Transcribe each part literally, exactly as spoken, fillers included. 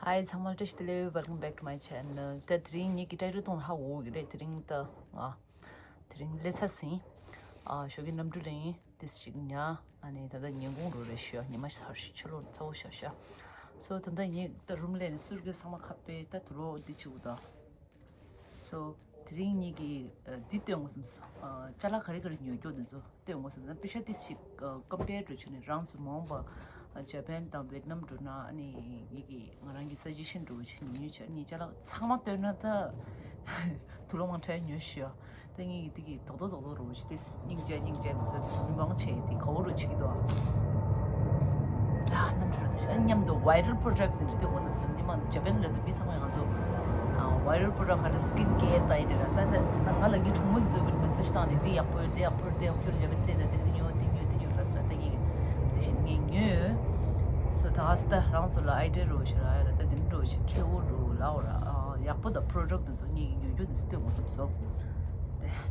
Hi, ཚང་མ་བཀྲ་ཤིས་བདེ་ལེགས། Welcome back to my channel. ད་དེ་རིང་ངེད་ཀྱི་title་ཐོག་ཧ་གོ་གི་རེད། དེ་རིང་ད་ང་དེ་རིང་སླེབས་ཚར་ཟིན། ཨ་ཞོགས་ཀའི་གནམ་གྲུ་ལ་ཡིན། ཏིས་ཞིག་ཉལ། ཨ་ནི་ད་ལྟ་ཉིན་གུང་རུ་རེད་ཤག་ཉི་མ་ཤར་ཤག་ཕྱི་ལོགས་ཚ་བོ་ཤག་ཤག So ད་ལྟ་ངེད་ད་རུམ་སླེབས་ནས་གསུར་གི་ཚང་མ་ཁ་པས་ད་དུ་ལོ་འདི་བྱེད་དགོས་ད། So དེ་རིང་ངེད་ཀྱིས་ཨ་འདི་སྟོན་དགོས་བསམ་སོང་། ཨ་ཅ་ལག་ག་རེ་ག་རེ་ཉོ་རྒྱུ་འདི་ཚོ་སྟོན་དགོས་བསམ་སོང་། པེ་ཤ་ཏིས་ཞིག་ཨ་compare་འགྲོ་བྱུང་ནས་རང་ཚོ་མ་འོངས་པ་ཨ་ཇ་པན་དང་ཝེད་ནམ་འགྲོ་ན་ཨ་ནི་ངེད་ཀྱིས་ང་རང་གི་suggestion་འགྲོ་བྱས་ཉོ་ཉོ་བྱས་ནས་ཅ་ལག་ཚང་མ་སྟོན་ན་ད་དུ་ལོ་མང་དྲགས་ཉོ་ཤོག་ད་ངེད་ཀྱི་དེ་གི་རྡོག་རྡོག་རྡོག་རྡོག་རུ་ཞིག་དེ་སྙིང་རྗེ་སྙིང་རྗེ་འདུག་ས་དེ་མི་མང་ཆེ་དེ་ག་བོ་རུ་ཆིག་དོ། ཡ་ནམ་རུ་དེ་ཤ་མཉམ་དུ་viral product་དེ་འདྲ་དེ་འོ་ཙམ་སེམས་ཉི་མ་ཇ་པན་ལ་དུ་མི་ཚང་མ་ང་ཚོ་viral product་ཧ་ལ་skin care་ད་ཡིན་དེ་ར་ད་ད་ད་ང་ལ་ངའི་གྲོགས་མོ་དེ་ཚོས་མེ་སེཇ་བཏང་ནས་དེ་ཡག་པོ་ཡོད་དེ་ཡག་པོ་ཡོད་དེ་ཡག་པོ་ཡོད་ཇ་པན་དེ་ད་དེ་འདི་ཉོ་དེ་ཉོ་དེ་ཉོ་ལ་ས་ད་ངེད་དེ་བཞིན་ངས་ཉོས། So་ད་ཨ་སི་ད་རང་ཚོ་ལ་idea་རུ་ཞིག་ར་ཡ་ལ་ད་དེ་འདྲ་རུ་ཞིག་ཁེ་བོ་རུ་ལའོ་ར་ཡག་པོ་ད་product་དེ་ཚོ་ངེད་ཀྱི་ཉོ་རྒྱུ་དེ་ཚོ་སྟོན་དགོས་བསམ་སོང་།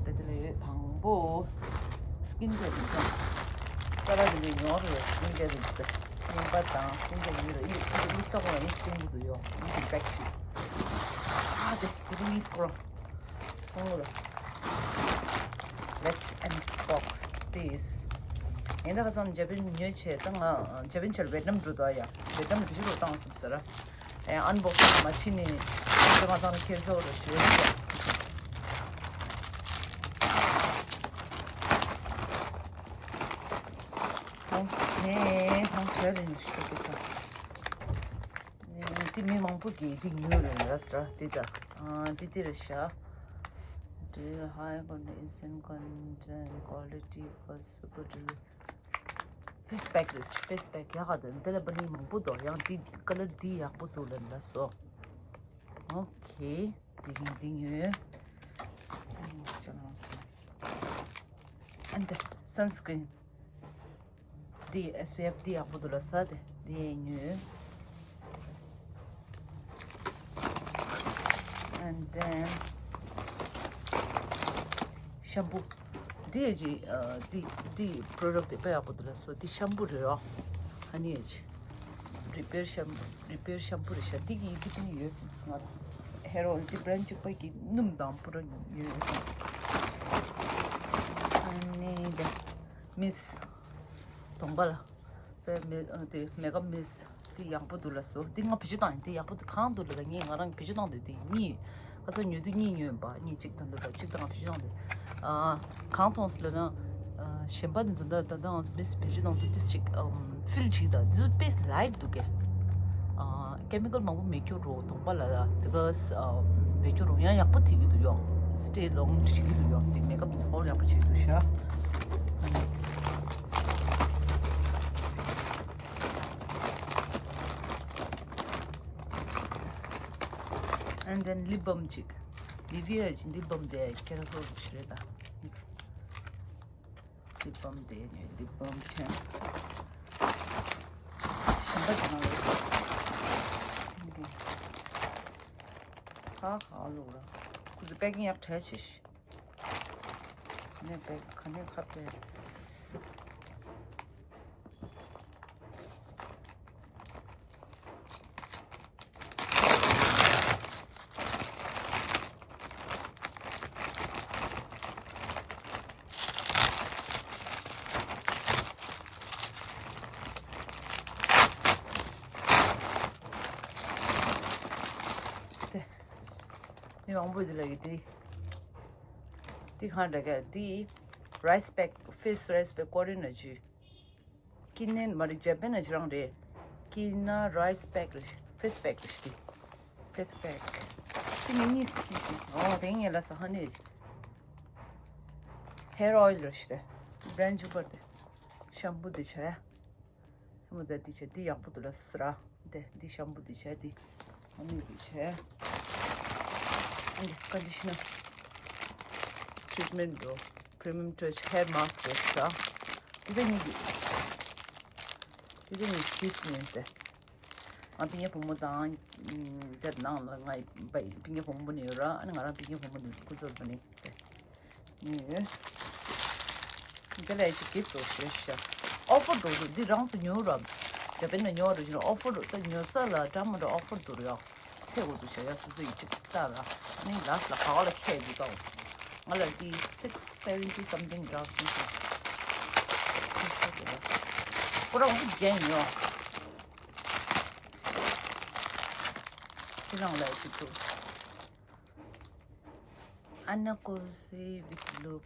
དེ་དེ་དེ་ལས་དང་པོ་skin care་དེ་ཚོ་ཅ་ལག་དེ་འདྲ་ཉོ་རུ་skin care་དེ་ཚོ་སྨན་པ་དང་skin care་ཉོ་རུ་ཡི་ཡི་ས་ཁོ་ཡི་skin་དེ་ཚོ་ཡོ་ཡི་back་ཞིག་ཨ་དེ་དེ་ཚོ་ཡིན་སྐོར་ཁོང་ལ། Let's unbox this. ཡིན་ད་ག་ཙམ་ཇ་པན་ཉོས་བྱས་ད་ང་ཇ་པན་ཆར་ཝེད་ནམ་འགྲོ་དོ་ཡ། ཝེད་ནམ་གི་ཞུ་རོགས་བཏང་སོང་ཟེར། ཨེ་unbox་མ་བྱས་ནས་ཇ་མ་བཏང་ཁྱེར་ཤོག་རོགས་ཞུ། ཁོང་དེ་ཁོང་གྲལ་ལ་ཉོས་ཤོག་གི་ད། དེ་མི་མང་པོ་གིས་དེ་ཉོས་རེད་ལ་ཟེར་དེ་ད། ཨ་དེ་དེ་རེད་ཤག Dear high quality instant content quality for super delivery. Face pack་རེད། Face pack་ཡག་ག་དེ་འདི་ལ་པ་ནི་མང་པོ་འདུག་ཡང་དེ་color་དེ་ཡག་པོ་འདུག་ལ་ལ་སོ། Okay་དེ་རིང་དེ་ཉོས། And sunscreen། འདི་S P F་འདི་ཡག་པོ་འདུག་ལ་ས་དེ་འདི་ཡས་ཉོས། And then shampoo། འདི་ཡས་ཅི་འདི་འདི་product་དེ་དཔེ་ཡག་པོ་འདུག་ལ་སོ། འདི་shampoo་རེད་རོ། ཧ་ནི་ཡས་ཅི་repair shampoo། Repair shampoo་རེད་ཤག་འདི་གི་ཡི་གེ་དེ་ནི་ཡོད་སེམས་སྔར་hair oil་འདི་brand་གཅིག་པ་གི་སྣུམ་དང་པུ་ར་ཡོད་སེམས། ཨ་ནི་འདི་mist། གདོང་པ་ལ་དཔེ་མེ་ཨ་དེ་makeup mist་དེ་ཡག་པོ་འདུག་ལ་སོ། དེ་ང་བེད་སྤྱོད་བཏང་ཡིན། དེ་ཡག་པོ་འདུག་གང་འདུག་ལ་ད་ངས་ང་རང་བེད་སྤྱོད་བཏང་དེ་དེ་གཉིས་ཁ་ཚ་ཉོས་དུས་གཉིས་ཉོས་པ་གཉིས་གཅིག་དང་འདུག་ད་གཅིག་དང་བེད་སྤྱོད་བཏང་དེ་ཨ་གང་མཐོང་སི་ལ་ན་ཨ་གཞན་པ་དེ་ཚོ་ད་ད་ང་ཚོ་mist་བེད་སྤྱོད་བཏང་དུས་དེ་ཞིག་ཨམ་feel་ཅིག་ད་དེ་ཚོ་དཔེ་light་འདུག་གས། ཨ་chemical་མང་པོ་མེད་རྒྱུ་རོ་གདོང་པ་ལ་ལ་དེ་ག་ཨམ་མེད་རྒྱུ་རོ་ཡང་ཡག་པོ་ཐིག་གི་འདུག་ཡོ། Stay long་བྱེད་ཀྱི་འདུག་ཡོ། དེ་makeup་དེ་ཚོ་ཧོར་ཡག་པོ་བྱེད་ཀྱི་འདུག་ཤག And then lip balm་ཅིག Nivea་ཅིག lip balm་དེ་ཁྱེར་ཧོར་ཞིག་རེད་ད། Lip balm་དེ་ནས་lip balm་ཆེན། གཞན་པ་དེ་ནང་ལ་འདི་ཧ་ཧ་ལོ་ར། ཁུ་ཚོ་packing་ཡག་གྲས་ཆེ་ཤི། ནས་པེ་ག་ནས་ཁ་པེ། དེ། མི་མང་པོ་འདི་ལ་ཡོད་དེ། འདི་གང་འདྲ་ག་འདི། rice bag face rice bag་ཀོ་རི་ན་ཅི། ཀི་ནན་མ་རེད་ཇ་པན་ན་ཅི་རང་རེད། ཀི་ན་rice bag་རེད། face bag་རེད་ཤི། Face bag་དེ་ངས་གཉིས་སུ་ཤེས་ཤིང་། ཨོ་དེ་ངས་ལ་ས་ཧ་ནས་hair oil་རེད་ཤི། དེ་brand་ཅིག་པར་དེ་shampoo་དེ་བྱས། ཤམ་པུ་དེ་བྱས། ཤམ་པུ་དེ་དེ་བྱས་དེ་ཡག་པོ་འདུག་ལ་སི་ར། དེ་དེ་ཤམ་པུ་དེ་བྱས་དེ་ཨ་ནི་དེ་བྱས། ཨ་ནི་conditioner་treatment་འགྲོ། Premium Touch hair mask་རེད་ཤག་དེ་ཚོ་གཉིས་ཀྱི། དེ་ཚོ་གཉིས་ཀྱི་ཡིན་ཏེ། ང་པིང་ཡ་བུ་མོ་དང་། དེ་ནང་ལ་ང་པིང་ཡ་བུ་མོ་ནས་ཡོད་ར། ཨ་ནི་ང་རང་པིང་ཡ་བུ་མོ་ནས་ཁུ་ཚོར་བ་ནི། ཡོད། འདི་ལ་ཅིག་gift་འགྲོ་ཞེས་ཤག offer་འགྲོ་འདུག་འདི་རང་ཚོ་ཉོ་ར། ཇ་པན་ལ་ཉོ་རུ་ཞིག་ཨོ་ཕར་ད་ཉོ་ས་ལ་འདྲ་མི་འདྲ་ཨོ་ཕར་འདུག་ར། ཚེ་འོ་འདུག་ཤ་ཡ་སོ་སོ་ཡི་གཅིག་ལྟ་ར། ཨ་ནི་ལ་ས་ལ་ག་བ་ལ་ཁྱད་འདུག་ད། ང་ལ་དེ་six seventy something འདྲ་སོང་ཤག་ཁོ་རང་གི་རྒྱན་ཡོད། ཁྱེད་རང་ལ་ཡི་འདུག Anna Cozy with Loop.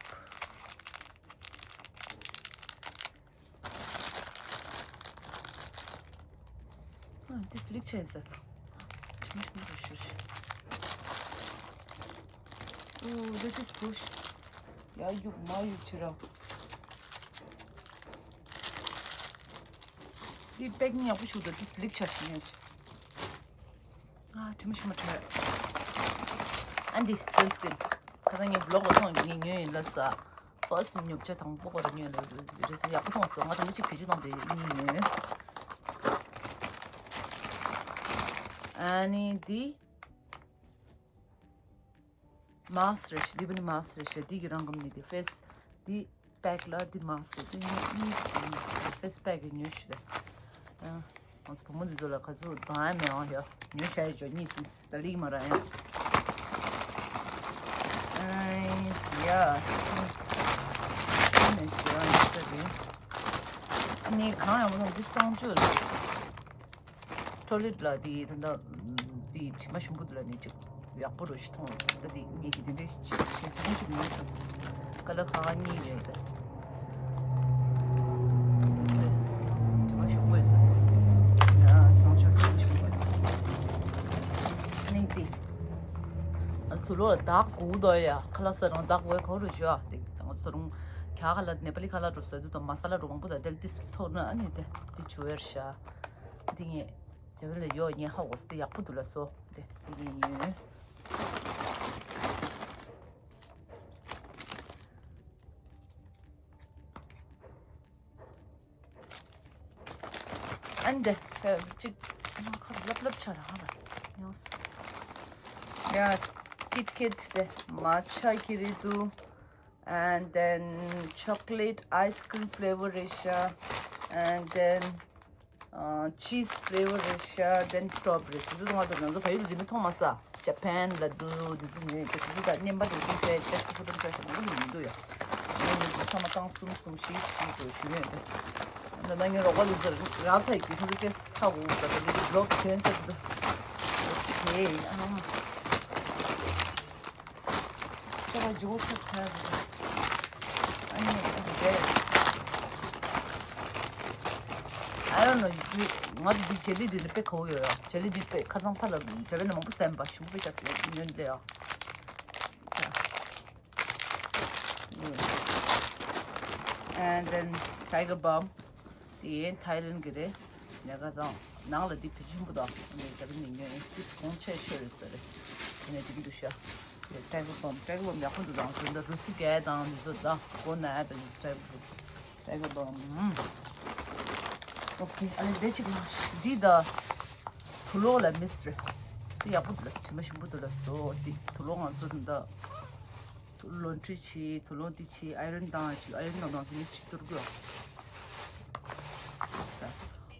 Ah, this lecture is a Oh, this is push. ཡ་ཡུག་མ་ཡུག་ཆེ་ར། འདི་པེག་ནི་ཡག་པོ་ཞིག་འདུག this lecture ཞིག་ཉོས། ཨ་དྲི་མ་ཞིམ་མ་འཕྲོད། ཨ་འདི་sunscreen། ཁ་སང་ངས་vlog ལ་མཐོང་གི་ངས་ཉོས་ཡིན་ལ་ས། first ཉོ་ཆ་དང་པོ་ག་རེ་ཉོས་ལ་རེད་ཟེར་ཡག་པོ་མཐོང་སོང་། ང་དང་པོ་གཅིག་བེད་སྤྱོད་བཏང་དེ་གཉིས་ཉོས། ཨ་ནི་འདི་mask རེད་ཤག་འདི་བ་ནི་mask རེད་ཤག་འདི་གི་རང་ཀམ་ནི་དེ་face འདི་pack ལ་འདི་mask རེད། འདི་གཉིས་གཉིས་face pack གི་ཉོས་ཤག་ང་ཚོ་བུ་མོ་འདི་ཚོ་ལ་ག་ཚོད་དང་ཡ་མེད་ཨང་ཡ། ཉོས་ཤག་ཡ་ཇོ་གཉིས་གསུམ་ད་ལིག་མ་ར་ཡ། ཨ་ཡ། ཨ་ནི་གང་ཡང་མ་འདི་གསང་སྤྱོད་ལ། ཊོ་ལེཊ་ལ་དེ་ད་ལྟ་དེ་དྲི་མ་ཞིམ་པོ་དེ་ལ་ནི་ཅིག་ཡག་པོ་རུ་ཞིག་མཐོང་། ད་དེ་ངས་ཀྱི་དེ་འདྲས་ཞིག་བྱེད་ཐུབ་མི་ཐུབ། ཀ་ལར་ཁ་ཁ་གཉིས་ཡོད་དེ། དྲི་མ་ཞིམ་པོ་ཡོད་ས། ཡ་བཟང་ཕྱོགས་དྲི་མ་ཞིམ་པོ་ཡོད། ནི་དེ་ཨ་སུ་ལོ་ལ་དག་གུ་དོ་ཡ་ཁ་ལག་ས་རང་དག་གུ་ཁོ་རུ་ཞུ་ཨ། དེ་ང་ཚོ་རང་ཁ་ཁ་ལ་ནེ་པ་ལི་ཁ་ལག་འགྲོ་ས་དུ་དང་མ་ས་ལ་འགྲོ་མང་པོ་དང་དེ་ལ་དེ་སུ་ཐོག་ན་ཨ་ནི་དེ་དེ་ཆུ་ཡར་ཤ། འདི་ངས་རྒྱ་བལ་ལ་ཡོད་ངས་ཧ་གོ་སི་དེ་ཡག་པོ་འདུག་ལ་སོ། དེ་འདི་ངས་ཉོས། ཨན་དེ་ཅིག་ཁ་ལབ་ལབ་ཆ་ར་ཧ་ལ་ཉོས། ཡ་Kit Kat དེ་matcha གི་རེད་འདུག and then chocolate ice cream flavor རེད་ཤག and then uh, cheese flavor རེད་ཤག then strawberry དེ་ཚོ་ང་ཚོ་ང་ཚོ་ཕ་ཡུལ་ལ་འདི་ནི་མཐོང་མ་ས། Japan ལ་འདུག་འདི་ཚོ་ཉོས་ཡོད་དེ་ཚོ་ད་སྙན་པ་དེ་ཚོ་ད་ཅེག་སི་སུ་པར་ཕྲེ་ཤར་མང་པོ་ཞིག་མི་འདུག་ཡ། ངས་འདི་ཚོ་ཚང་མ་རྐང་གསུམ་གསུམ་བཞི་བཞི་འགྲོ་ཞུ་ཡོད་དེ། ད་ལྟ་ངའི་རོགས་པ་ལུག་ཚར་རག་ཚར་གྱི་ཁོ་ཚོ་སྐད་ཧ་གོ་གི་ད་ལྟ་འདི་བི་ལོག་གི་ཁྱོད་ཚར་འདུག་ཨོ་ཁེ་ཨ། ཁྱོད་ལ་ཇོ་ཆ་ཆ་རེད། ཨ་ནི་རེད། I don't know ང་འདི་ཇེ་ལི་འདི་ནི་དཔེ་གོ་ཡོད་ཡ། ཇེ་ལི་འདི་དཔེ་ཁ་སང་ཕ་ལ་ཇེ་ལི་ནི་མང་པོ་སེམས་པ་ཞུ་པེ་ཆ་ཚེ་ཉོན་ལེ་ཡ། And then Tiger Balm དེ་ཐའི་ལེན་གི་རེད། ཉ་ག་ཚང་ནང་ལ་འདི་བེད་སྤྱོད་པོ་དང་ངས་ད་གི་ནི་ཉོས་ཡིན། འདི་གོང་ཆེ་ཤོས་རེད་ཟེར་རེད། དེ་ནས་འགྲིག་གི་འདུག་ཤག་དེ་ཀྲེག་བོ་བམ་ཀྲེག་བོ་བམ་ཡག་པོ་འདུག་དང་དེ་འདྲ་རུ་སི་གས་དང་འདི་ཚོ་དང་གོ་ན་ཡ་དང་ཀྲེག་བོ་ཀྲེག་བོ་བམ། ཨོ་ཁེ་ཨ་ནི་དེ་གཅིག་ལ་འདི་ད་དུག་ལོག་ལ་མིས་རེད། དེ་ཡག་པོ་འདུག་ལ་དྲི་མ་ཞིམ་པོ་འདུག་ལ་སོ། དེ་དུག་ལོག་ང་ཚོ་འདི་ད། དུག་ལོག་འཁྲུད་བྱེད། དུག་ལོག་འདི་བྱེད། ཨའི་རན་དང་བྱེད། ཨའི་རན་དང་དང་དེ་ནས་ཞིག་གཏོར་དགོས།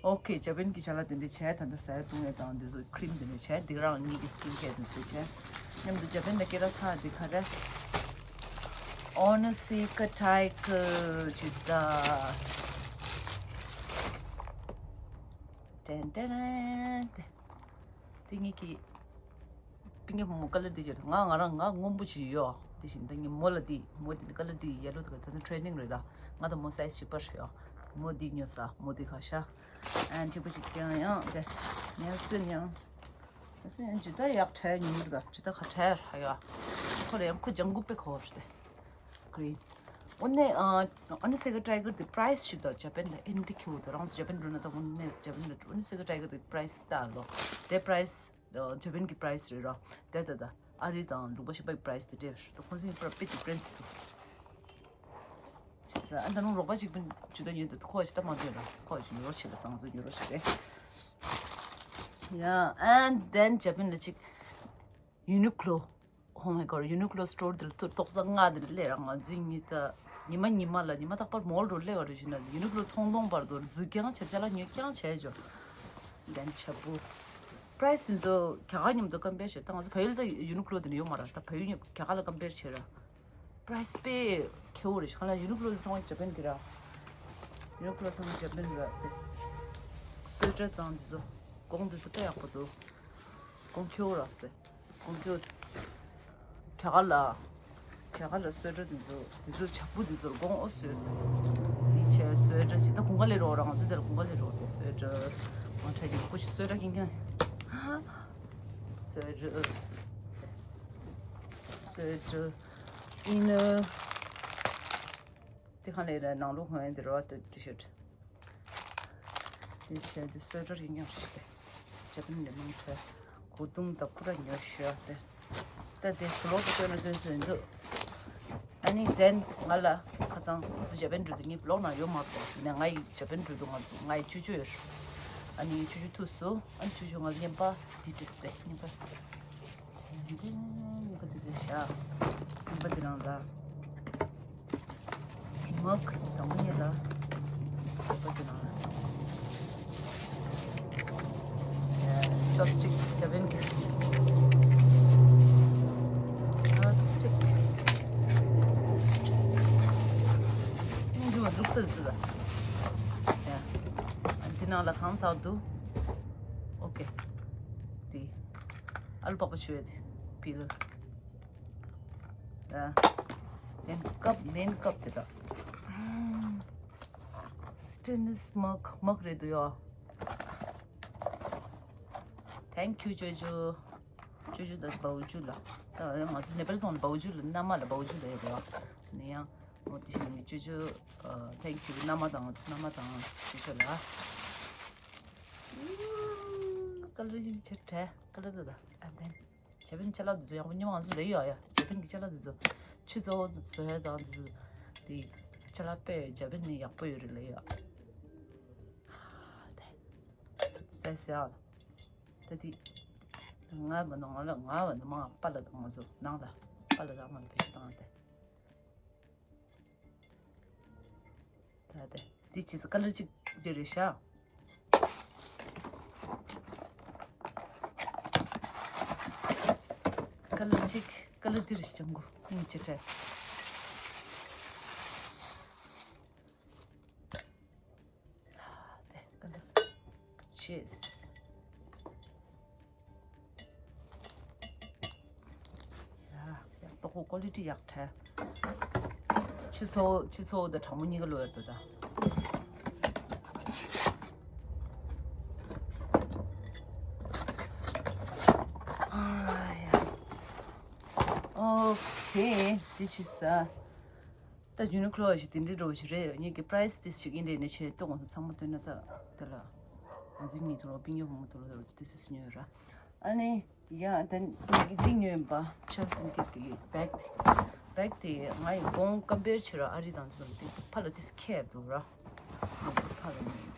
ཨོ་ཁེ། ཇ་པན་གྱི་ཅ་ལག་དེ་འདྲ་བྱས། ད་ལྟ་ཟ་ཡ་བཏུང་ཡ་དང་འདི་ཚོ་ཁྲིམ་དེ་འདྲ་བྱས། འདི་རང་ཉིད་ཀྱི་སི་ཀིན་ཁེར་དེ་ཚོ་བྱས། མཉམ་དུ་ཇ་པན་ལ་སྐད་གྲགས་ཚ་འདི་ག་རེ། Onitsuka Tiger ཇི་ད། ཏན་ཏན་ཏན། དེ་ངེད་ཀྱི་པིང་ངེ་བུ་མོ་ཀ་ལར་དེ་ཡོད། ང་ང་རང་ང་སྔོན་པོ་ཞིག་ཡོད། དེ་བཞིན་ད་ངེད་མོ་ལ་དེ་མོ་དེ་ནི་ཀ་ལར་དེ་ཡེ་ལོ་དེ་ག་ད་ནི་ཊེ་ནིང་རེད་ད། ང་དང་མོ་སའི་ཛི་གཅིག་པ་རེད་ཡོད། མོ་དེ་ཉོ་ས་མོ་དེ་ཁ་ཤ་ཨན་གཅིག་པ་ཞིག་ཀྱང་ཡང་དེ་ངལ་གསོ་ཡང་ངལ་གསོ་ཡང་ཇི་ལྟར་ཡག་ཁྲལ་ཉུང་མོ་རེད་ད། ཇི་ལྟར་ཁ་ཁྲལ་ཧ་ཡོད། ཁོ་ལ་ཡང་ཁོ་ལྗང་གུ་དཔེ་གོ་རེད་དེ། Green. འོ་ནས་ཨ་ཨ་ནི་སེ་ག་ཊའི་གར་དེ་པ་རའི་སི་ཞིག་དང་ཇ་པན་ལ་ཨེན་ཏི་ཁྱོད་དང་རང་སུ་ཇ་པན་འགྲོ་ན་ད་འོ་ནས་ཇ་པན་ལ་འགྲོ་ནས་སེ་ག་ཊའི་གར་དེ་པ་རའི་སི་ལྟ་ལོ། དེ་པ་རའི་སི་ཇ་པན་གྱི་པ་རའི་སི་རེད་རོ། དེ་ད་ད་ཨ་རི་དང་ལུང་པ་ཞིག་པའི་པ་རའི་སི་དེ་འདྲས་ད་ཁོང་ཚོའི་པ་ར་པི་ཌི་ཕ་རེན་སི་འདུག་ཅི་ཟེར་ཨ་ད་རུང་རོགས་པ་ཅིག་པན་ཇུ་ད་ཉོས་འདུག་ཁོ་ཞིག་ད་མ་འདོད་ར་ཁོ་ཞིག་ཉོ་རོགས་བྱེད་ལ་སང་སོ་ཉོ་རོགས་བྱེད་རེད། Yeah, and then ཇ་པན་ལ་ཅིག་ཡུ་ནི་ཀློ། Oh my god, Uniqlo store དེ་ལ་ཐུག་ཏོག་ཙམ་ང་དེ་ལ་སླེབས་ར་ང་འཛིན་གཉིས་ད་ ཉི་མ་ཉི་མ་ལ་ཉི་མ་རྟག་པར་མོལ་རུ་སླེབས་པ་རུ་བཞིན་ན་ཡུ་ནི་ཀློ་མཐོང་མཐོང་བར་དུ་འཛུལ་རྐྱང་བྱས་ཅ་ལག་ཉོས་རྐྱང་བྱས་ཅོ། དེན་ཆ་བུ། པ་རའི་སི་དེ་ཚོ་རྒྱ་གར་མཉམ་དུ་ཀམ་པེར་བྱས། ད་ང་ཚོ་བལ་ཡུལ་ད་ཡུ་ནི་ཀློ་དེ་ནས་ཡོད་མ་ར། ད་བལ་ཡུལ་རྒྱ་གར་ལ་ཀམ་པེར་བྱས་ར། པ་རའི་སི་དཔེ་ཁེ་བོ་རེད། ཁ་ལ་ཡུ་ནི་ཀློ་དེ་ཚང་མ་ཇ་པན་གི་ར། ཡུ་ནི་ཀློ་ཚང་མ་ཇ་པན་ར་དེ། སོས་ཊར་དང་དེ་ཚོ་གོང་དེ་ཚོ་དཔེ་ཡག་པོ་འདུག་གོང་ཁེ་བོ་ར་སེ། གོང་ཁེ་བོ། རྒྱ་གར་ལ། རྒྱ་གར་ལ་སོས་ཊར་དེ་ཚོ་དེ་ཚོ་ཇ་བུ་དེ་ཚོར་གོང་ཨོ་སོས་ཊར། དེ་བྱས་སོས་ཊར་ཞིག་ད་གུང་ག་ལེ་རོགས་རང་ཚོ་དེར་གུང་ག་ལེ་རོགས་དེ་སོས་ཊར། མ་ཁྲ་ཡོད་ཁུ་ཞིག་སོས་ཊར་ཁེང་ཁེང་། སོས་ཊར། སོས་ཊར། ཨིན་ནར། དེ་གང་ལས་ར་ནང་ལོགས་ཧོན་དེ་རོ་ཏི་ཤར་ཊི། དེ་བྱས་དེ་སོས་ཊར་ཡིན་ཡང་ཞིག་སྟེ། ཇ་པན་ནས་མང་ཁྲ་གོ་དུང་དང་ཁུ་ར་ཉོ་ཤོག་སྟེ། ད་དེ་བློག་ཏུ་བཀོད་ན་དོན་སུ་ཡིན་འདུག་ཨ་ནི་དེན་ང་ལ་ཁ་སང་སུ་ཇ་པན་འགྲོ་དུས་ངའི་བློག་ན་ཡོད་མ་གཏོགས་ནས་ང་ཡི་ཇ་པན་འགྲོ་དུས་ང་ང་ཡི་ཆུ་ཆུ་ཡོད། ཨ་ནི་ཆུ་ཆུ་ཐུག་སུ་ཨ་ནི་ཆུ་ཆུ་ང་ལ་ཉན་པ་དེ་བྲིས་ཏེ་ཉན་པ། ཡིན་པ་དེ་དེ་བཞག་ཡིན་པ་དེ་རང་ལ། མག་དང་པོ་ཉིད་ལ། ཡིན་པ་དེ་རང་ལ། ཅོབ་སི་ཊིག་ཇ་པན་གྱི། ཅོབ་སི་ཊིག་ཉིན་རྒྱུ་བ་འདུག་ས་ཟིག་ལ། ཡ། འདི་ནང་ལ་གང་དག་འདུག་ཨོ་ཀེ། དེ། ཨ་ལུ་པགས་པ་བྱུ་བའི་དེ། པིལ། ཨ། མེན་ཀབ་མེན་ཀབ་དེ་དག་སི་ཊེན་ལེ་སི་མག་མག་རེད་འདུག་ཡོ། ཐེང་ཀིའུ་ཅོ་ཅོ། ཅོ་ཅོ་དང་བའུ་ཅུ་ལ། ད་ང་ཚོ་ནེ་པལ་གཏོང་བའུ་ཅུ་ལ་མནའ་མ་ལ་བའུ་ཅུ་ལ་ཡོད་རེད་བ། ནི་ཡང་མོ་དེ་བཞིན་ནི་ཅོ་ཅོ། ཐེང་ཀིའུ་མནའ་མ་དང་མནའ་མ་དང་ཅོ་ཅོ་ལ། ཀ་ལར་ཡིན་ཕྱིར་བྲལ་ཀ་ལར་དུ་ད་ཨ་དེན། ཇ་པན་ཅ་ལག་དེ་ཚོ་ཡག་པོ་ཉོ་མ་ང་ཚོ་ལ་ཡོད་ཡ། ཇ་པན་གྱི་ཅ་ལག་དེ་ཚོ་ཆུ་ཚོད་བཟོ་ཡ་དང་དེ་ཚོ་དེ་ཅ་ལག་དཔེ་ཇ་པན་ནི་ཡག་པོ་ཡོད་རེད་ལ་ཡོད། དེ་ཟས་ཟ་ཡ་ལ་ད་དེ་ང་མ་ནང་ང་ལ་ང་བ་ནི་མ་པ་ལ་དང་ང་ཚོ་ནང་ལ་པ་ལ་དང་ང་ལ་བེད་སྤྱོད་བཏང་སྟེ། ད་ལྟ་འདི་ཅི་ཟེར་ཀ་ལར་གཅིག་འདི་རེད་ཤག་ཀ་ལར་གཅིག་ཀ་ལར་འདི་རེད་ཅང་གོ་ཉིན་གཅིག་རེད། ད་ཀ་ལར་ཅི་ཟེར། ཡ། ཡག་ཏོག་ཀོ་ལི་ཊི་ཡག་ཐལ། ཆུ་ཚོད་ཆུ་ཚོད་དང་གྲང་མོ་གཉིས་ཀ་ལོ་ཡར་དུ་ད། ཨ་ཡ། ཨོ་ཁེ། ཅི་ཆི་ས། ད་ཡུ་ནི་ཀློ་ཞིག་དེ་འདྲའི་འགྲོ་ཞིག་རེད། ངེད་ཀྱི་པ་རའི་སི་དེ་ཞིག་ཡིན་རེད་ནས་ཆེ་ཏོག་ཙམ་ཚང་མ་བཏོན་ན་ད་དེ་ལ་ང་ཚོའི་ཉིས་ཐོ་ལོ་པིང་ཡོ་ཧོང་ཐོ་ལོ་དེ་སི་ཉོས་ར། ཨ་ནི་ཡ་ད་ངེད་ཀྱི་ཏིང་ཉོས་པ་ཆབ་སྲིད་ཀྱི་གི་བེག་དེ་བེག་དེ་ང་ཡི་གོང་ཀམ་པེར་བྱེད་ར་ཨ་རི་དང་ཚོ་དེ་ཕ་ལ་དེ་སི་ཁེབ་འདུག་ར། ང་ཚོ་ཕ་ལ་ཉོས།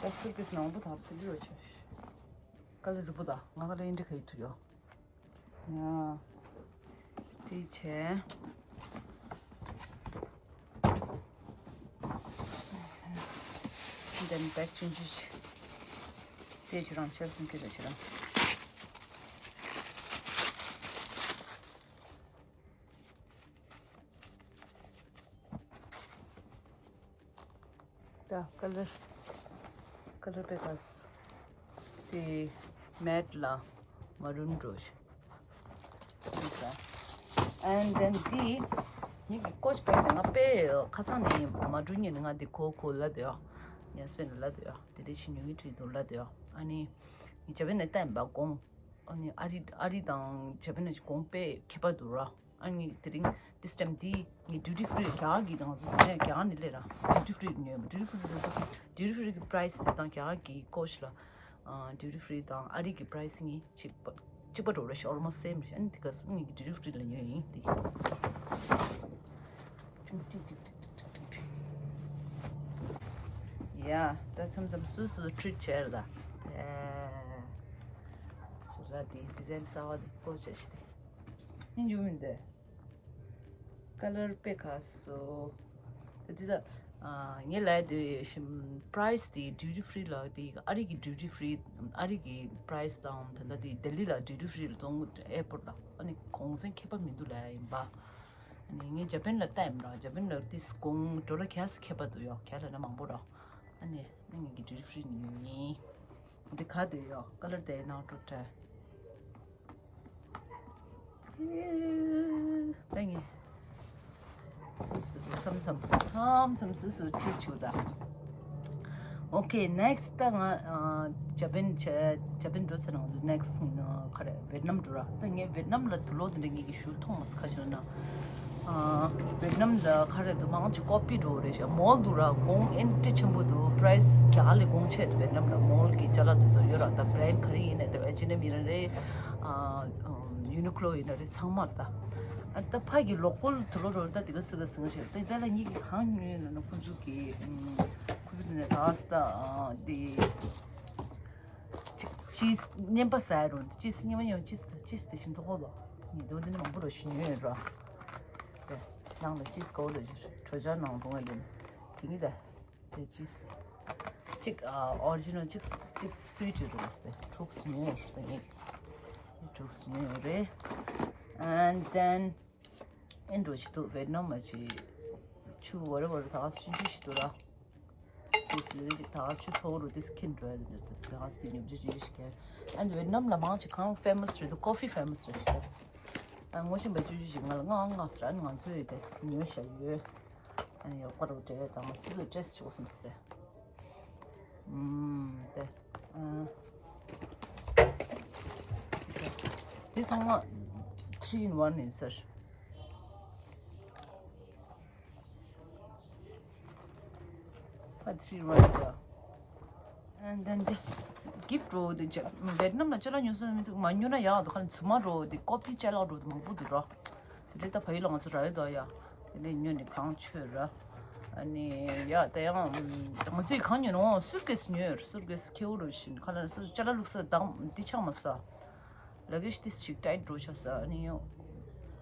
ད་སུ་ཀེས་ནང་པོ་དག་དེ་འདྲ་བྱས། ཀ་ལི་གཟུགས་པོ་དག་ང་ཀ་ལི་ཨིན་འདྲ་ག་ཡི་ཐུ་ཡོ། ཡ། དེ་བྱས། Then back change དེ་ཆུ་རང་ཆབ་སུན་ཁེ་རེ་ཆུ་རང་། ད་ཀ་ལར་ཀ་ལར་པེ་པར་སི་དེ་མེཊ་ལ་མ་རུན་འགྲོ་ཤི། And then དེ་ངེད་ཀྱི་ཀོ་ཆ་པེ་དེ་ང་པེ་ཁ་སང་ནས་མ་རུན་ཉིན་ང་དེ་གོ་གོ་ལ་དེ་ཡོ། ངས་སྤེན་ལ་དེ་ཡོ། དེ་རེ་ཞིག་ཉོ་ངེས་བྲིས་འདུག་ལ་དེ་ཡོ། ཨ་ནི་ངས་ཇ་པན་ནས་བསྟན་པ་དགོངས། ཨ་ནི་ཨ་རི་ཨ་རི་དང་ཇ་པན་ནས་དགོངས་པས་ཁྱད་པར་འདུག་ར། ཨ་ནི་དེ་རིང་this time དེ་ངས་duty free རྒྱ་གར་གྱི་དང་སོ་ངས་རྒྱ་གར་ནས་སླེབས་ར། duty free ཉོས་པ། duty free རེད། duty free གི་པ་རའི་སི་དེ་དང་རྒྱ་གར་གྱི་ཀོ་ཆ་ལ་ཨ་duty free དང་ཨ་རི་གི་པ་རའི་སི་གཉིས་ཆིབ་པ། གཅིག་པ་འགྲོ་རེད་ཤག almost same རེད་ཤག་ཨ་ནི་དེ་ག་ངེད་ཀྱི་duty free ལ་ཉོས་ཡིན་དེ། ཡ་ད་མཚམས་མཚམས་སུ་སུ་treat བྱས་ར་ད། ཨེ། སུ་ར་དེ་design གསར་བ་དེ་བཀོལ་བྱས་ཤི་དེ། སྙིང་རྗེ་མོ་འདི། color དཔེ་ཁ་སོ། ད་དེ་ད། ངས་ལབ་དེ་བཞིན་price དེ་duty free ལ་དེ་ཨ་རི་གི་duty free ཨ་རི་གི་price དང་ད་ལྟ་དེ་ལྡི་ལི་ལ་duty free ལ་གཏོང་airport ལ་ཨ་ནི་གོང་ཚད་ཁྱད་པར་མི་འདུག་ལབ་ཡིན་པ། ཨ་ནི་ངས་ཇ་པན་ལ་བལྟས་ཡིན་པ་ཇ་པན་ལ་དེ་གོང་ཌོ་ལར་ག་ཚོད་ཁྱད་པར་འདུག་ཡོད་ག་ལབ་ན་མང་པོ་ར། ཨ་ནི་ངས་ངེད་ཀྱི་duty free ཉོས་ཡིན། འདི་ག་དུ་ཡོད་color དེ་ནང་འགྲོ་དྲ། ད་ངས། སུ་སུ་སུ་མཚམས་མཚམས་མཚམས་མཚམས་སུ་སུ་ཁྲུས་བྱུག་ད། Okay next ད་ང་ཇ་པན་ཇ་པན་འགྲོ་ཚར་ནང་next ག་རེ་ཝེད་ནམ་འགྲོ་ར། ད་ངས་ཝེད་ནམ་ལ་དུ་ལོ་དེ་འདྲ་ངེད་ཀྱི་ཞུ་མཐོང་མ་སོང་ཁ་ཤོར་ན། ཝེད་ནམ་ལ་ག་རེ་དུ་མང་ཆེ་ཀོ་པི་འགྲོ་རེད་ཤག mall འདུག་ར། གོང་ཨེན་ཏི་ཆེན་པོ་འདུག price རྒྱ་ལས་གོང་ཆེ་འདུག་ཝེད་ནམ་ལ་mall གི་ཅ་ལག་དེ་ཚོ་ཡོད་ར། ད་brand ག་རེ་ཡིན་ནའི་ད་H&M ཡིན་ན་རེད། Uniqlo ཡིན་ན་རེད་ཚང་མར་ད། ཨ་ད་ཕ་གི་local དུ་ལོ་རོལ་ད་དེ་ག་སུ་ག་སིང་ཆེ་ད་ད་ལ་ཉིད་ཀྱི་གང་ཉོས་ན་ན་ཁོ་ཚོ་གི་ཁོ་ཚོ་དེ་ནས་ད་ས་ད་དེ་ཅིག་ཅིས་རྔན་པ་ཟ་རུང་ཅིས་རྔན་པ་ཉོ་ཅིས་ད་ཅིས་དེ་བཞིན་དུ་ཧོ་ལོ་ཉི་དོ་དེ་ནི་མང་པོ་རོ་ཞིག་ཉོས་ཡོད་ར། དེ་ནང་ལ་ཅིས་གོ་ལོ་ཞིག་དྲོ་ཇ་ནང་དུ་ངས་དེ་ནི་དྲི་ངི་ད། དེ་ཅིས་གཅིག་ཨ་original གཅིག་གཅིག་sweet ཡོད་རེད་ཟེར་དྲུག་ཉོས་ཡོད་རེད། དྲུག་ཉོས་ཡོད་རེད། And then ཨེ་འགྲོ་ཞིག་འདུག་ཝེད་ནམ་མ་ཅི་ཆུ་བར་བར་ད་ག་ཆུ་ཆུ་ཞིག་འདུག་ར། དེ་སི་ཅིག་ད་ག་ཆུ་ཚོ་རུ་དེ་སི་ཁིན་འགྲོ་ཡ་དེ་ད་ག་དེ་ཉོ་ཅི་ཅི་ཞིག་གས། And ཝེད་ནམ་ལ་མང་ཆེ་གང་famous རེད་འདུག coffee famous རེད་ཤག་ད་ངོ་ཤེས་པ་ཅི་ཅི་ཞིག་ང་ལ་ང་ང་ཟེར་ཨ་ནི་ང་ཚོས་དེ་ཉོས་བཞག་ཡོད། ཨ་ནི་ཡག་པོ་རུ་འབྲེལ་དང་སུ་ཚོ་dress ཆོག་སམ་སྟེ། ཨུམ། དེ། ཨ། དེ་ཚང་མ་three in one ཡིན་ཟེར། ཕ་three in one ཡིན་ད། And then དེ་gift རོ་དེ་ཅ་ཝེད་ནམ་ལ་ཅ་ལག་ཉོ་ས་མི་འདུག་མ་ཉོ་ན་ཡག་འདུག་ཁ་ལ་ཚུ་མ་རོ་དེ་ཀོ་པི་ཅ་ལག་རོ་དེ་མང་པོ་འདུག་རོ། དེ་འདྲའི་ད་ཕ་ཡུལ་ལ་ང་ཚོ་ར་ཡོད་དོ་ཡ། དེ་འདྲའི་ཉོ་ནི་གང་ཆོད་ར། ཨ་ནི་ཡ་ད་ཡང་ང་ཚོས་གང་ཉོ་ནོ་སུར་ཀེས་ཉོས་སུར་ཀེས་ཁེའུ་རུ་བཞིན་ཁ་ལ་སུ་ཅ་ལག་བླུགས་ས་དང་འདི་ཆགས་མ་ས། ལ་གེ་ཤི་ཏིས་ཞིག་ཏའིད་འགྲོ་ཆགས་ས་ཨ་ནི་ཡང་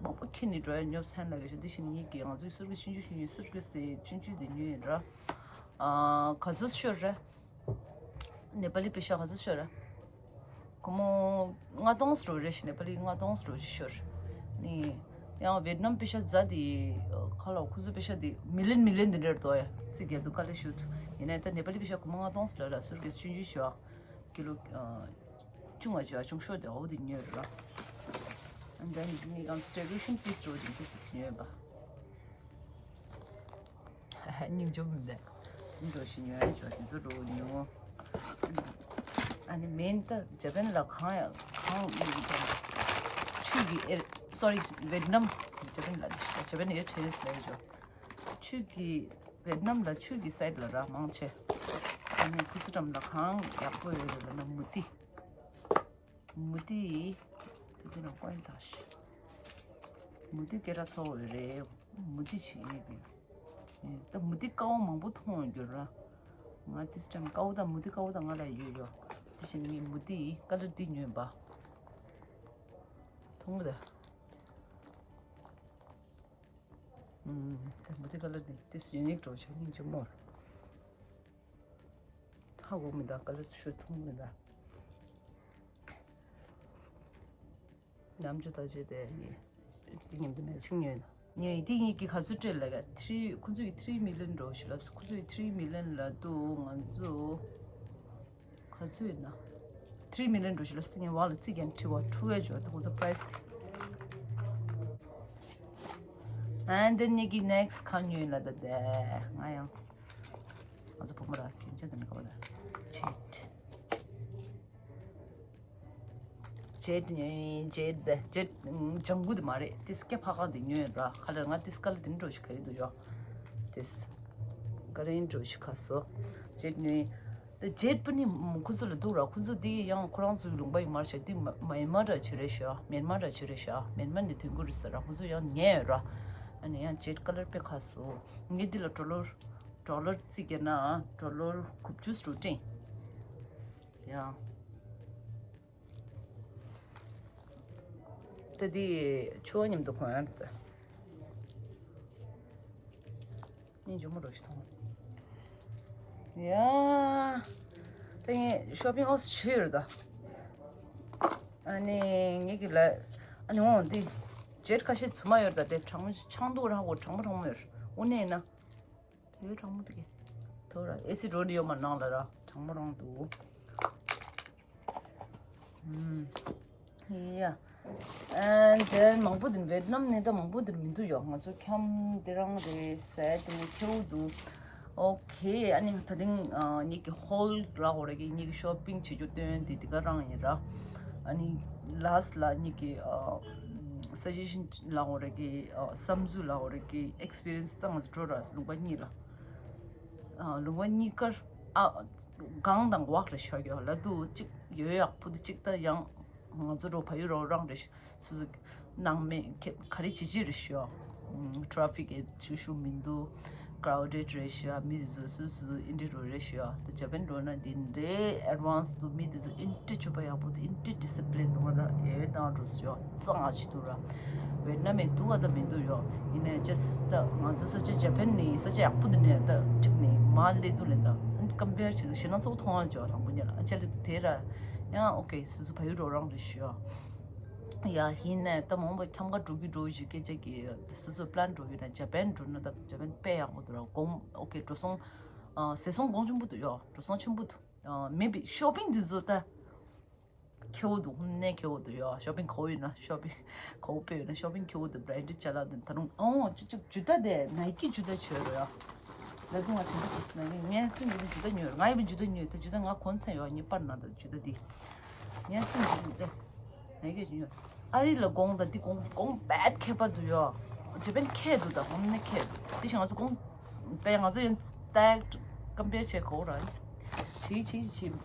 མང་པོ་ཁྱེར་ནི་འགྲོ་ཡ་ཉོབ་ཚན་ལ་གེ་ཤི་འདི་བཞིན་ཉིད་ཀྱི་ང་ཚོའི་སུར་ཀེས་ཆུང་ཆུང་ཞིག་ཉོས་སུར་ཀེས་དེ་ཆུང་ཆུང་དེ་ཉོས་ཡིན་ར། ཨ་ག་ཚོད་ཤོར་ར། ནེ་པ་ལི་པེ་ཤ་ག་ཚོད་ཤོར་ར། སྒོར་མོ་ལྔ་སྟོང་ཙམ་རེད་ཤག་ནེ་པ་ལི་ལྔ་སྟོང་ཙམ་ཞིག་ཤོར། ནི། ཡང་ཝེད་ནམ་པེ་ཤ་རྫ་དེ། ཁ་ལ་ཁུ་ཚུར་པེ་ཤ་དེ་མི་ལན་མི་ལན་དེ་འདྲར་འདུག་ཡ། ཙི་རྒྱལ་དུ་དཀའ་ལས་ཞུ་ཐུབ་ཡིན་ནའི་ད་ནེ་པ་ལི་པེ་ཤ་སྒོར་མོ་ལྔ་སྟོང་ཙམ་ལ་ལ་སུར་ཀེས་ཆུང་ཆུང་ཞིག་ཡ། ཀི་ལོ། ཆུང་བ་ཞིག་ཡ་ཆུང་ཤོས་དེ་འོ་དེ་ཉོས་ར། And then ནི་གང་ཌེ་ཀོ་རེ་ཤན་པིས་རོ་དེ་ཏིས་ཉོས་པ། སྙིང་རྗེ་མོ་འདི། འགྲོ་ཞིག་ཉོ་ཡ་ཞོ་དེ་ཚོ་འགྲོ་ཉོ། ཨ་ནི་མེན་ད་ཇ་པན་ལ་གང་ཡང་གང་ཡོད་ཀྱི་ཆུ་གི་ཨེ་སོ་རི་ཝེད་ནམ་ཇ་པན་ལ་ཇ་པན་ཨེ་ཆེ་རེད་ཟེར་ཞོ། ཆུ་གི་ཝེད་ནམ་ལ་ཆུ་གི་སའིད་ལ་ར་མང་ཆེ། ཨ་ནི་ཁུ་ཚུར་འགྲམ་ལ་གང་ཡག་པོ་ཡོད་རེད་ལ་ན་མུ་ཏི། མུ་ཏི། དེ་དེ་ན་ཀོན་ཐ་ཤི། མུ་ཏི་སྐད་གྲགས་ཚ་བོ་རེད། མུ་ཏི་ཆེ་ཡིན་པས། ད་མུ་ཏི་དཀར་བོ་མང་པོ་མཐོང་ཡོད་ར། ང་དེ་སི་ཊེམ་དཀར་བོ་དང་མུ་ཏི་དཀར་བོ་དང་ང་ལ་ཡོད་ཡོད། དེ་བཞིན་ངས་མུ་ཏི་ཀ་ལར་འདི་ཉོས་པ། མཐོང་གི་ད། ད་མུ་ཏི་ཀ་ལར་འདི་དེ་སི་ཡུ་ནིག་འགྲོ་ཆ་སྙིང་རྗེ་མོ། ཧ་གོ་མི་འདུག་ཀ་ལར་ཤུ་མཐོང་མི་འདུག་ནམ་རྒྱུན་ད་བྱས་ཏེ་ཡིན། དེ་ཉིན་དུ་མེད་ཆུང་ཉོས་ན། ངས་དེ་གཉིས་ཀྱི་ག་ཚོད་སྤྲད་ལ་ག་ཐི་རི་ཁོ་ཚོས་ཐི་རི་མི་ལན་འགྲོ་ཞུ་ལབ། ཁོ་ཚོས་ཐི་རི་མི་ལན་ལ་དུ་ང་ཚོ་ག་ཚོད་ཡིན་ན། ཐི་རི་མི་ལན་འགྲོ་ཞུ་ལབ་སི་ངས་བ་ལ་ཚིག་ཀྱང་ཁྲི་བ་ཁྲུ་བའི་འགྲོ་ད་ཁོ་ཚོ་པ་རའི་སི་དེ། And then ངེད་ཀྱི་next ག་ཉོས་ལ་ད་དེ་ང་ཡང་། ང་ཚོ་བུ་མོ་ར་སྐྱོན་ཆ་དེ་ནི་ག་བ་ལ་ཆེད། ཇེད་ཉོས་ཡིན། ཇེད་ཇེད་ལྗང་གུ་དེ་མ་རེད། དེ་སྐེ་ཕ་ཁ་དེ་ཉོས་ཡིན་ར། ཁ་ལར་ང་དེ་སྐལ་དེ་འགྲོ་ཞིག་ག་ཡི་འདུག་ཡོ། དེ་སྐལ་རིན་འགྲོ་ཞིག་ཁ་སོ། ཇེད་ཉོས་ཡིན། ད་ཇེཊ་པ་ནི་ཁོ་ཚོ་ལ་འདུག་ར། ཁོ་ཚོ་འདི་ཡང་ཁོ་རང་ཚོའི་ལུང་པ་ཡིན་མ་རེད་ཤག་འདི་མ་མ་ཡིན་མ་འདྲ་ཆེ་རེད་ཤག་མེན་མ་འདྲ་ཆེ་རེད་ཤག་མེན་མ་ནས་ཐོན་གྱི་རེད་ཟེར་ར། ཁོ་ཚོ་ཡང་ཉན་ཡོད་ར། ཨ་ནི་ཡང་ཇེཊ་ཀ་ལར་དཔེ་ཁ་སོ། ངས་འདི་ལ་ཌོ་ལར་ཌོ་ལར་རྩིས་བརྒྱབ་ན་ཌོ་ལར་དགུ་བཅུ་ཙམ་སྤྲད། ཡང་ད་འདི་ཆུ་བ་མཉམ་དུ་གོན་ཡ་རེད་ད། སྙིང་རྗེ་མོ་འདྲ་ཞིག་མཐོང་། ཡ། ད་ངས་ཤོ་པིང་ཨོ་ཙམ་བྱས་ཡོད་རེད་ད། ཨ་ནི་ངེད་ཀྱི་ལ། ཨ་ནི་འོང་འདི། ཇེཊ་ཁ་ཤས་ཚུད་མ་ཡོད་རེད་ད། དེ་གྲང་མོ་ཆང་འདུག་ར་གོ། གྲང་མོ་གྲང་མོ་ཡོད་རེད། དངོས་གནས་ཡིན་ན། ཡོད་གྲང་མོ་འདུག་གི། ཐོ་ར་ཨེ་སི་འགྲོ་ནི་ཡོད་མ་ནང་ལ་ར། གྲང་མོ་རང་འདུག་ཨུམ། ཡ། ཨན་དེན་མང་པོ་འདིར་ཝེད་ནམ་ནས་ད་མང་པོ་འདིར་མི་འདུག་ཡོ། ང་ཚོ་ཁྱམས་དེ་རང་རེད་ཟེར་དེ་ནས་ཁྱེའུ་འདུག་ཨོ་ཁེ། ཨ་ནི་ད་ཐེངས་ཨ་ངེད་ཀྱི་ཧོལ་ལ་འོ་རེ་གི་ངེད་ཀྱི་ཤོ་པིང་བྱེད་རྒྱུ་སྟོན་དེ་དེ་ག་རང་ཡིན་ར། ཨ་ནི་ལཱསི་ལ་ངེད་ཀྱི་ཨ་སུ་ཇེ་ཤན་ལ་འོ་རེ་གི་ཨ་བསམ་ཚུལ་ལ་འོ་རེ་གི་ཨེག་སི་པི་རི་ཡན་སི་ད་ང་ཚོ་འགྲོ་ར་ལུང་པ་གཉིས་ལ། ཨ་ལུང་པ་གཉིས་ཀར་ཨ་གང་དང་བག་རེ་ཤོག་ཡོ་ལ་དུ་གཅིག་ཡོད་ཡག་པོ་དུ་གཅིག་ད་ཡང་ང་ཚོ་འགྲོ་ཕ་ཡུལ་རོགས་རང་རེ་སུ་སུ་ནང་མེད་ཁེ་ག་རེ་བྱེད་ཅི་རེ་ཤོག་ཊ་ཕིག་གི་ཤུ་ཤུ་མི་འདུག་ཀྲའུ་ཌེཌ་རེད་ཤག་མི་བཟོ་སུ་སུ་ཨིན་དྲི་རོ་རེད་ཤག་ད་ཇ་པན་འགྲོ་ན་འདི་འདྲའི་ཨེཌ་ཝན་སི་དུ་མི་དེ་ཚོ་ཨིན་དྲི་ཆུ་པ་ཡག་པོ་དེ་ཨིན་དྲི་ཌི་སི་པི་ལིན་འགྲོ་ན་ཨེ་དང་འགྲོ་སུ་ཡོ་གཙང་ཨ་ཅི་དུ་ར། ཝེད་ནམ་མི་འདུག་བ་ད་མི་འདུག་ཡོ། ཡིན་ནའི་ཇ་སི་ད་ང་ཚོ་ས་ཆ་ཇ་པན་ནི་ས་ཆ་ཡག་པོ་འདི་ནས་ད་གཅིག་ནི་མ་ལེ་དུ་ལེ་ད་ཀམ་པེར་བྱེད་དུ་ཞེ་ན་ཚོགས་མཐོང་བ་ཇོ་དང་པོ་ཉལ་ཨ་ཅལ་དེ་ར། ཡང་ཨོ་ཁེ་སུ་སུ་ཕ་ཡུལ་འགྲོ་རང་རེད་ཤོ། ཡ་ཡིན་ནའི་ད་མང་པོ་ཁྱམས་ཁ་འགྲོ་གི་འགྲོ་ཞིག་སྐད་ཆ་གི་སོ་སོ་པི་ལན་འགྲོ་ཡོད་ན་ཇ་པན་འགྲོ་ན་ད་ཇ་པན་དཔེ་ཡག་པོ་འདུག་ར། གོང་ཨོ་ཁེ་འགྲོ་སོང་ཨ་ཟས་སོང་གོང་ཆེན་པོ་འདུག་ཡོ། འགྲོ་སོང་ཆེན་པོ་འདུག་ཨ་མེད་པའི་ཤོ་པིང་འདི་ཚོ་ད་ཁེ་བོ་འདུག་ཧུམ་ནས་ཁེ་བོ་འདུག་ཡོ། ཤོ་པིང་ཁོ་ཡོད་ན་ཤོ་པིང་ཁོ་དཔེ་ཡོད་ན་ཤོ་པིང་ཁེ་བོ་འདུག་བྷི་རན་ཌེཌ་ཅ་ལག་འདི་ད་རུང་ཨོ་ཅུ་ཅུ་ཇུ་ཏ་དེ་ནའི་ཀི་ཇུ་ཏ་བྱོས་རོ་ཡོ། ད་དུང་ང་དེ་འདྲ་སོ་སོ་ན་ངས་སེམས་ཀྱི་ཇུ་ཏ་ཉོས་ར། ང་ཡི་བི་ཇུ་ཏ་ཉོས་ད་ཇུ་ཏ་ང་གོན་ཚན་ཡོ་ངས་པར་ན་ད་ཇུ་ཏ་འདི། ངས་སེམས་ཀྱི་ཇུ་ཏ། ངས་ཀྱི་ཇུ་ཉོས། ཨ་རི་ལ་གོང་ད་འདི་གོང་གོང་བད་ཁྱད་པར་འདུག་ཡོ། ཇ་པན་ཁྱད་འདུག་ད་ཧོམ་ནས་ཁྱད་འདུག་དེ་བཞིན་ང་ཚོ་གོང་ད་ང་ཚོ་ཡོན་ད་ཀམ་པེར་བྱེད་གོ་ར། ཆི་ཆི་ཆི་བ།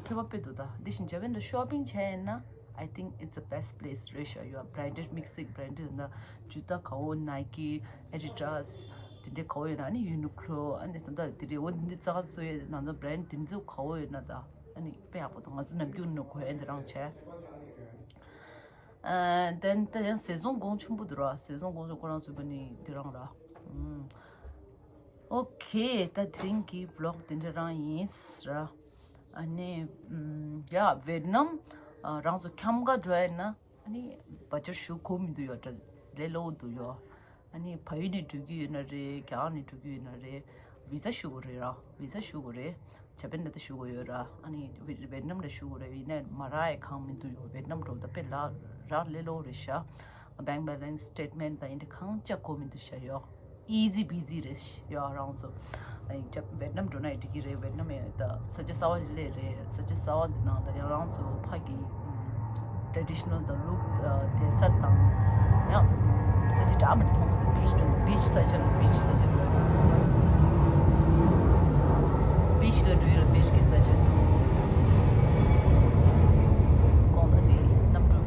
ཁྱད་པར་དཔེ་འདུག་ད་དེ་བཞིན་ཇ་པན་ད་ཤོ་པིང་བྱས་ཡིན་ན། I think it's the best place རེད་ཤག་ཡོ། བྷི་རན་ཌེཌ་དམིགས་བསལ་བྷི་རན་ཌེཌ་ན་ཇུ་ཏ་ག་བོ་ནའི་ཀི་ཨེ་ཌི་ཌཱ་སི་དེ་འདྲའི་ག་བོ་ཡོད་ན་ཨ་ནི་ཡུ་ནི་ཀློ་ཨ་ནི་ད་ལྟ་དེ་འདྲའི་འོ་འདི་འདྲའི་རྩ་ཁ་ཚོ་ཡོད་ན་ད་བྷི་རན་ཌི་དེ་ཚོ་ག་བོ་ཡོད་ན་ད་ཨ་ནི་དཔེ་ཡག་པོ་འདུག་ང་ཚོ་ནམ་རྒྱུན་ནས་གོན་ཡ་འདི་རང་བྱས། ཨ་དེན་ད་ཡང་སེ་ཟོང་གོང་ཆེན་པོ་འདུག་ར། སེ་ཟོང་གོང་ཆེན་ཁོ་རང་ཚོ་བ་ནི་འདི་རང་ར། ཨུམ། ཨོ་ཁེ། ད་དེ་རིང་གི་བི་ལོག་དེ་འདྲ་རང་ཡིན་ར། ཨ་ནི་ཨུམ་ཡ་ཝེད་ནམ་ཨ་རང་ཚོ་ཁྱམས་ཁ་འགྲོ་ཡ་ན་ཨ་ནི་བ་ཅར་ཞུ་གོ་མི་འདུག་ཡོ། ད་ལས་སླ་བོ་འདུག་ཡོ། ཨ་ནི་ཕ་ཡུལ་ནས་འགྲོ་གི་ཡོད་ན་རེད། རྒྱ་གར་ནས་འགྲོ་གི་ཡོད་ན་རེད། བི་ཟ་ཞུ་དགོས་རེད་ར། བི་ཟ་ཞུ་དགོས་རེད། ཇ་པན་ལ་ད་ཞུ་དགོས་ཡོད་ར། ཨ་ནི་ཝེ་ཝེད་ནམ་ལ་ཞུ་དགོས་རེད། ཡིན་ནའི་མ་རག་ཡ་གང་མི་འདུག་ཡོ། ཝེད་ནམ་འགྲོ་ད་དཔེ་ལ་རག་ལས་སླ་བོ་རེད་ཤག་བྷེང་ཀི་བྷེ་ལན་སི་སི་ཊེ་ཊི་མེན་ཊི་དང་ཡིན་དེ་གང་ཅག་གོ་མི་འདུག་ཤག་ཡོ། ཨི་ཛི་བི་ཛི་རེད་ཤག་ཡོ་རང་ཚོ། ཨ་ནི་ཇ་ཝེད་ནམ་འགྲོ་ན་ཡི་འགྲིག་གི་རེད། ཝེད་ནམ་ཡང་ད་ས་ཆ་གསར་བ་ཞིག་སླེབས་རེད། ས་ཆ་གསར་བ་འདི་ནང་ལ་ཡང་རང་ཚོ་ཕ་གི་ཊེ་ཌི་ཤི་ནལ་དང་ལུགས་དེ་ས་དང་ཡང་ས་ཆ་འདྲ་མི་འདྲ་མཐོང་གི་འདུག་བི་ཆི་འགྲོ་འདུག་བི་ཆི་ས་ཆ་ལ་བི་ཆི་ས་ཆ་འགྲོ་འདུག་བི་ཆི་ལ་འགྲོ་ཡི་ལ་བི་ཆི་གི་ས་ཆ་འདུག་གོང་ད་དེ་གནམ་གྲུ་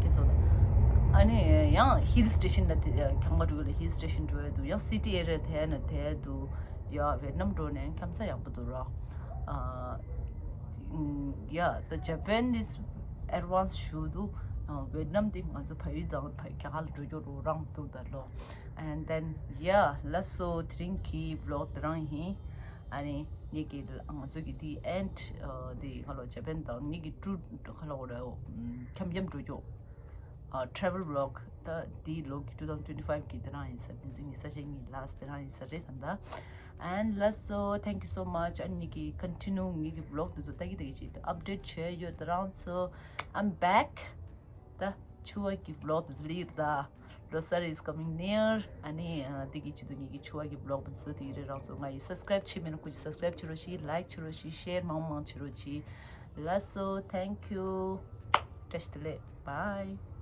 དེ་ཚོ་ད་ཨ་ནི་ཡང་ཧིལ་སི་ཊེ་ཤན་ལ་དེ་ཁྱམས་ཁ་འགྲོ་གི་ལ་ཧིལ་སི་ཊེ་ཤན་འགྲོ་ཡ་འདུག་ཡང་སི་ཊི་ཨེ་རི་ཡ་དེ་ན་དེ་འདུག་ཡ་ཝེད་ནམ་འགྲོ་ནས་ཁྱམས་ས་ཡག་པོ་འདུག་ར། ཨ་ཡ་ད་ཇ་པན་ནི་ཨེཌ་ཝན་སི་ཞུ་འདུག་ཝེད་ནམ་དེ་ང་ཚོ་ཕ་ཡུལ་དང་ཕ་རྒྱ་གར་ལ་འགྲོ་རྒྱུ་རོ་རང་འདུག་ད་ལོ། And then yeah ལགས་སོ། དེ་རིང་གི་བི་ལོག་དེ་རང་ཡིན། ཨ་ནི་ངེད་ཀྱི་ང་ཚོ་གི་དེ་ཨེནཌ་དེ་ཁ་ལོ་ཇ་པན་དང་ངེད་ཀྱི་ཊུར་ཁ་ལོ་ར་ཁྱམས་ཁྱམས་འགྲོ་རྒྱུ། ཨ་travel vlog ད་འདི་ལོ་གི་two thousand twenty five གི་དེ་རང་ཡིན་ས། བདུན་ཚིགས་ཉི་ཤུ་རྩ་གཉིས་last དེ་རང་ཡིན་ས་རེད་ད། And ལགས་སོ། Thank you so much. ཨ་ནི་གི་continue ངེད་ཀྱི་vlog དེ་ཚོ་ལྟ་གི་ལྟ་གི་ཅིག་update བྱས་ཡོད་ད་རང་ཚོ། I'm back. ད་ཕྱུ་པ་གི་vlog དེ་ཚོ་ལ་ཡིར་ད། ལོ་གསར་is coming near. ཨ་ནི་ཨ་དེ་གི་ཆེད་དུ་ངེད་ཀྱི་ཕྱུ་པ་གི་vlog དེ་ཚོ་དེ་རེད། རང་ཚོ་ང་ཡི་subscribe བྱས་མེད་ན་ཁུ་ཅི་subscribe བྱེད་རོགས་བྱེད། Like བྱེད་རོགས་བྱེད། Share མང་མང་བྱེད་རོགས་བྱེད། ལགས་སོ། Thank you. བཀྲ་ཤིས་བདེ་ལེགས། Bye.